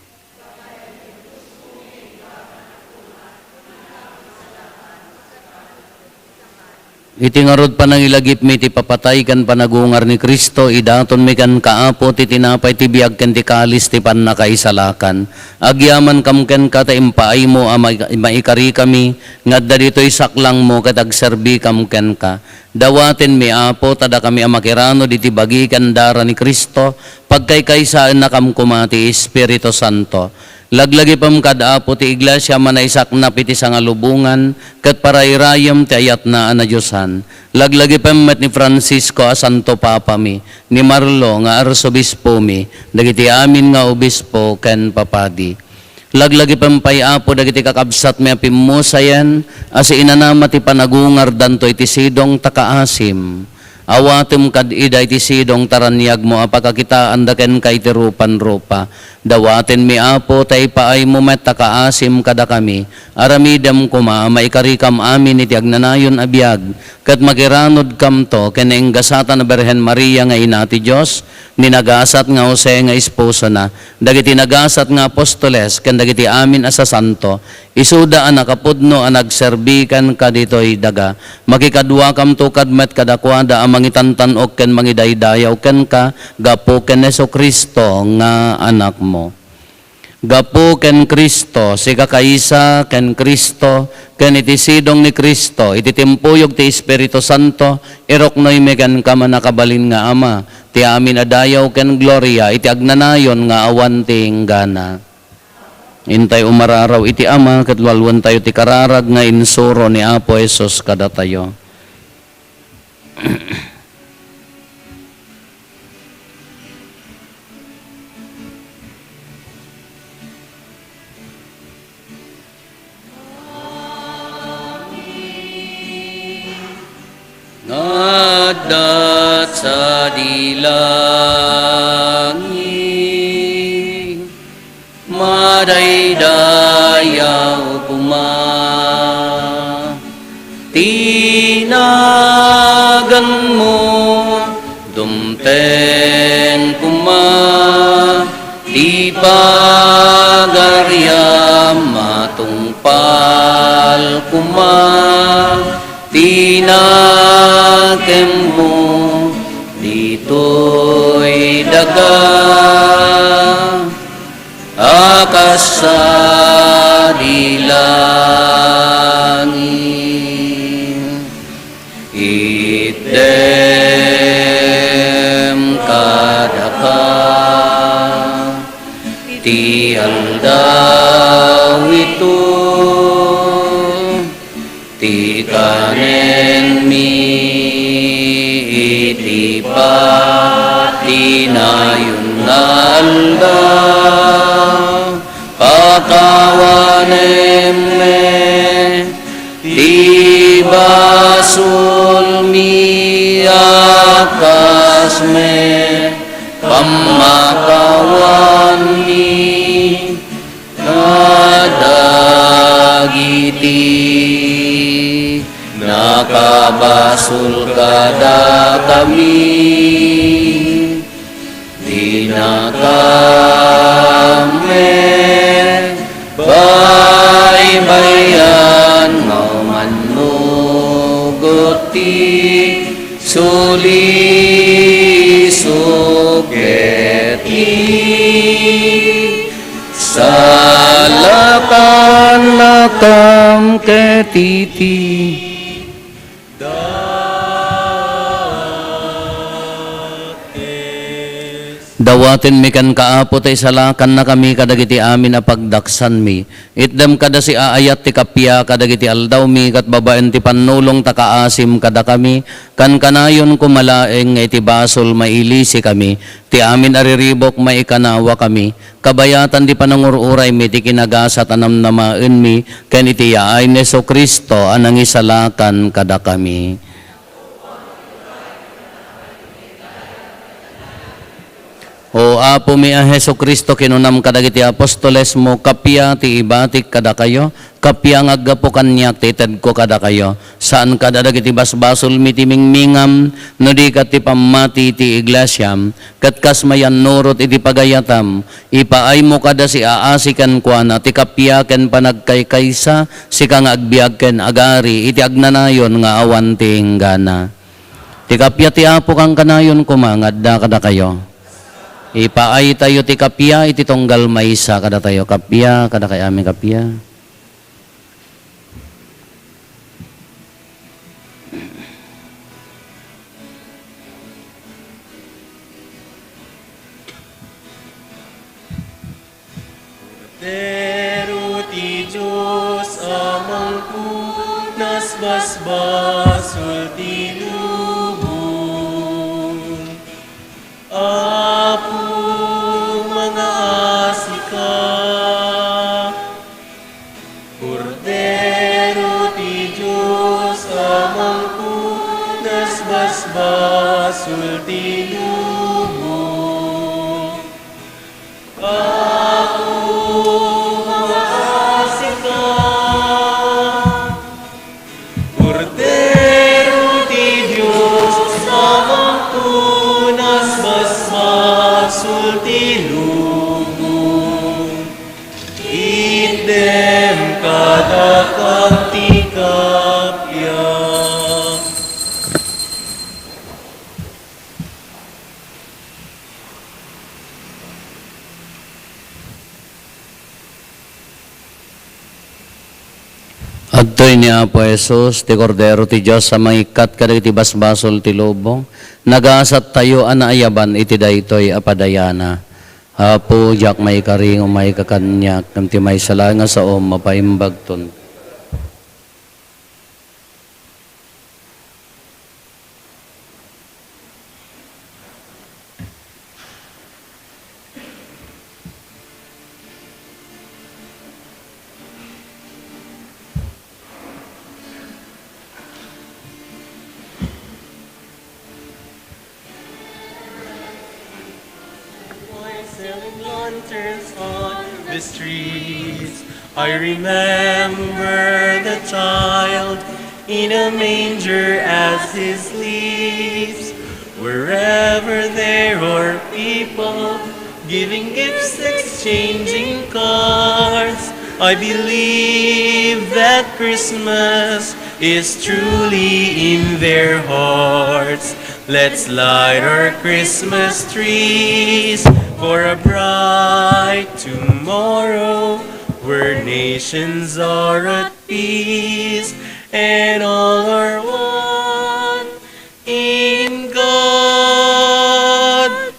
Iti ngarud, panangilagipmi ti papatay ken panagungar ni Cristo, idatonmi kenka, Apo, ti tinapay ti biag ken ti kalis ti pannakaisalakan. Agyamankam kenka ta impaaymo a mai-, maikarikami nga adda ditoy saklangmo ket agserbikam kenka. Dawatenmi, Apo, ta dakami a makiranod iti bagi ken dara ni Cristo, pagkaykaysaennakam koma ti Espiritu Santo. Laglagipem kad, Apo, ti Iglesia a manaisaknap iti sangalubongan ket parayrayem ti ayatna a nadiosan. Laglagipem met ni Francisco a Santo Papami, ni Marlo nga Arsobispomi, dagiti amin nga obispo ken papadi. Laglagipem pay, Apo, dagiti kakabsatmi a pimmusayen a siinanama ti panagungardanto iti sidong ta kaasim. Awatem kad ida iti sidong taraniagmo a pakakitaanda kenka iti rupan-rupa. Dawatenmi, Apo, ta ipaaymo met a kaasim kadakami. Aramidem koma a maikarikam amin iti agnanayon a biag, ket makiranudkamto ken nainggasatan a Birhen Maria nga Ina ti Dios, ni nagasat nga Jose nga esposona, dagiti nagasat nga apostoles, ken dagiti amin a sasanto, isuda a nakapudno a nagserbi kenka ditoy daga. Makikaduakamto kad met kadakuada a mangitantan-ok ken mangidaydayaw kenka gapu ken Jesu-Cristo nga Anakmo. Gapu ken Cristo, sikakaysa ken Cristo, ken iti sidong ni Cristo, iti timpuyog ti Espiritu Santo, iruknoymi kenka, mannakabalin nga Ama, ti amin a dayaw ken gloria iti agnanayon nga awan ti inggana. Intay umararaw iti Ama, ket lualuentayo ti kararag nga insuro ni Apo Jesus kadatayo. Nga adda sadi langit, madaydayaw koma ti naganmo, dumteng koma ti pagariam, matungpal koma ti nakemmo ditoy daga a kas sadi langit. Itdem kadaka ti aldaw ito, ti kanenmi iti patinayon nga aldaw. Pakawanem met ti basolmi a kas met pammakawanmi kadagiti nakabasol kadakami. Dinaka met baybay-an nga umannugot ti sulisog ket ti salakannakam ket iti Dawatenmi kenka, Apo, ta isalakannakami kadagiti amin a pagdaksanmi. Itdem kada siaayat ti kappia kadagiti aldawmi, ket babaen ti pannulong ta kaasim kadakami, kankanayon koma laeng nga iti basol mailisikami, ti amin a riribuk maikanawakami, kabayatan ti panangur-uraymi ti kinagasat a namnamaenmi, ken iti yaay ni Jesu-Cristo a nangisalakan kadakami. O Apomi a Jesu-Cristo, kinunam kadagiti apostolesmo, kappia ti ibatik kadakayo, kappia nga aggapu kaniak ti itedko kadakayo. Saan kada dagiti basbasolmi ti mingmingam, no di ket ti pammati ti iglesiam, ket kas mayannurot iti pagayatam, ipaaymo kada siaasi kenkuana ti kappia ken panagkaykaysa, sika nga agbiag ken agari iti agnanayon nga awan ti inggana. Ti kappia ti Apo kankanayon koma nga adda kadakayo. Ipaaytayo ti kappia iti tunggal maysa kadatayo. Kappia, kadakay amin kappia. Kordero ti Dios a mangpudnas basbasol ti lubong. Apo, mangaasika. Kordero ti Dios a mangpudnas Basbasol ti lubong. Apo, maasi ka. Kordero ti Dios a mangpunas basbasol ti lubong. Itdem kadakami ti kappia. Adtoy ni Apo Jesus, ti Kordero ti Dios a mangikkat kadagiti basbasol ti lubong. Nagasattayo a naayaban iti daytoy a padayana. Apo, diak maikari nga umay ka kaniak, ngem ti maysa laeng a saom, mapaimbagton. Selling lanterns on the streets. I remember the child in a manger as he sleeps. Wherever there are people giving gifts, exchanging cards, I believe that Christmas is truly in their hearts. Let's light our Christmas trees for a bright tomorrow where nations are at peace and all are one in God.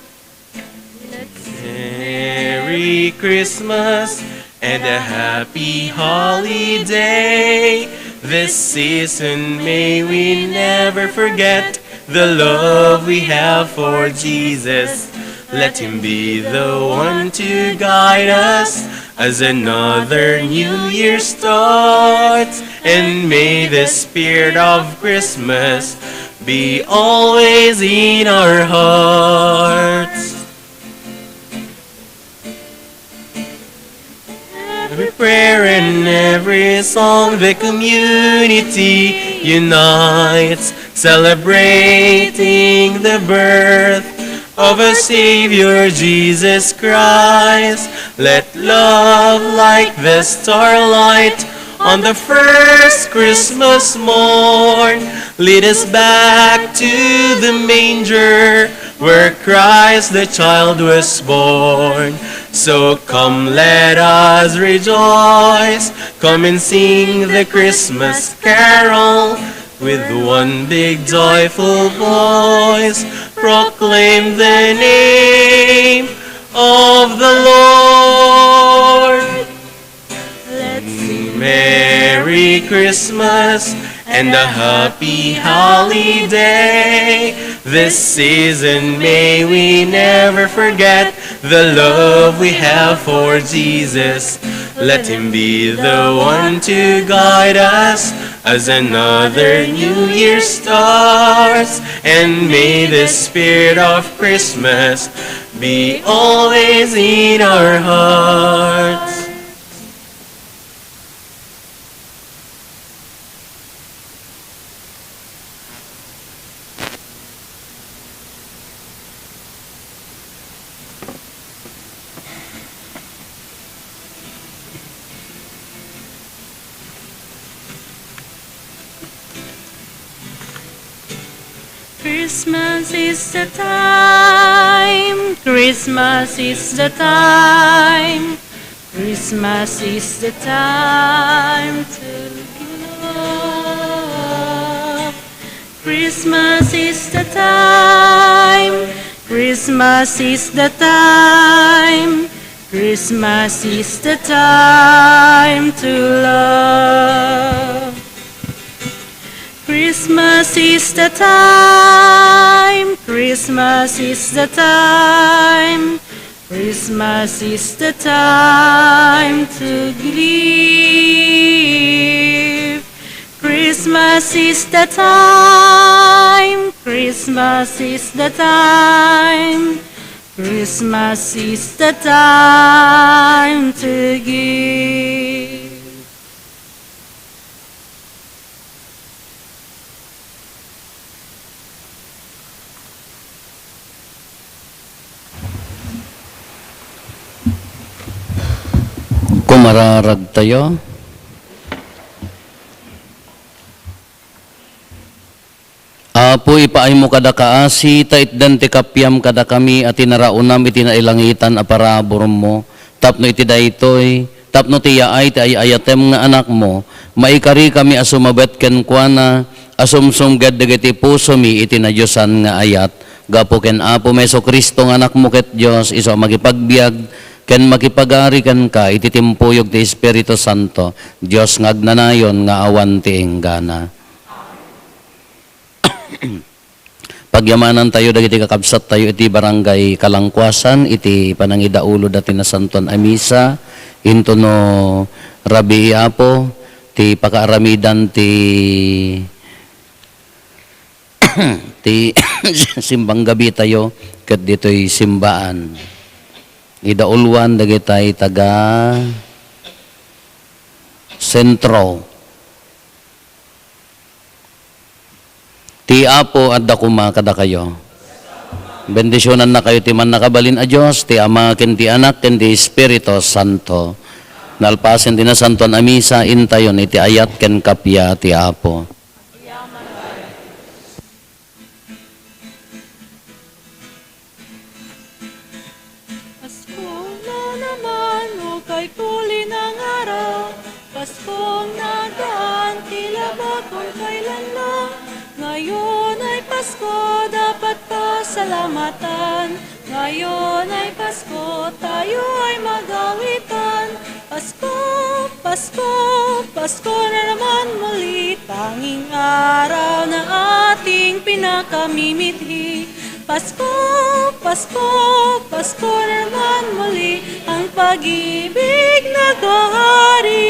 Merry Christmas and a happy holiday. This season may we never forget the love we have for Jesus. Let him be the one to guide us as another new year starts. And may the spirit of Christmas be always in our hearts. Every prayer and every song, the community unites, celebrating the birth of our Savior Jesus Christ. Let love like the starlight on the first Christmas morn lead us back to the manger where Christ the child was born. So come, let us rejoice. Come and sing the Christmas carol with one big joyful voice. Proclaim the name of the Lord. Let's sing Merry Christmas and a happy holiday. This season may we never forget the love we have for Jesus. Let him be the one to guide us as another new year starts. And may the spirit of Christmas be always in our hearts. Christmas is the time, Christmas is the time, Christmas is the time to give love. Christmas is the time, Christmas is the time, Christmas is the time to love. Christmas is the time, Christmas is the time, Christmas is the time to give. Christmas is the time, Christmas is the time. Christmas is the time to give. Kumararag tayo. Apo, ipaaymo kada kaasi, ta itdan ti kapiam kadakami a tinaraonam iti nailangitan a paraburmo, tapno iti daytoy, tapno ti yaay ti ay-ayatem nga Anakmo, maikarikami a sumabet kenkuana, a sumsumged dagiti pusomi iti nadiosan nga ayat, gapu ken Apomi Jesu-Cristo nga Anakmo ket Dios, isu a makipagbiag ken makipagari kenka iti timpuyog ti Espiritu Santo, Dios nga agnanayon nga awan ti inggana. Pagyamanantayo dagiti kakabsattayo iti Barangay Kalangkuasan iti panangidaulod ti Nasantoan a Misa. Intono rabii, Apo, ti pakaaramidan ti, ti simbang gabitayo ket ditoy simbaan. Idauluan dagitay taga Sentro. Ti Apo adda koma kadakayo. Bendisionannakayo ti Mannakabalin a Dios, ti Ama, ken ti Anak, ken ti Espiritu Santo. Nalpasen ti Nasantoan a Misa, intayon iti ayat ken kappia ti Apo. Paskong naman, o kay puli nangaraw. Paskong nagaan ti labakon kay lanlang. Ngayon ay Pasko, dapat pasalamatan. Ngayon ay Pasko, tayo ay magawitan. Pasko, Pasko, Pasko na naman muli, tanging araw na ating pinakamimithi. Pasko, Pasko, Pasko na naman muli, ang pag-ibig naghahari.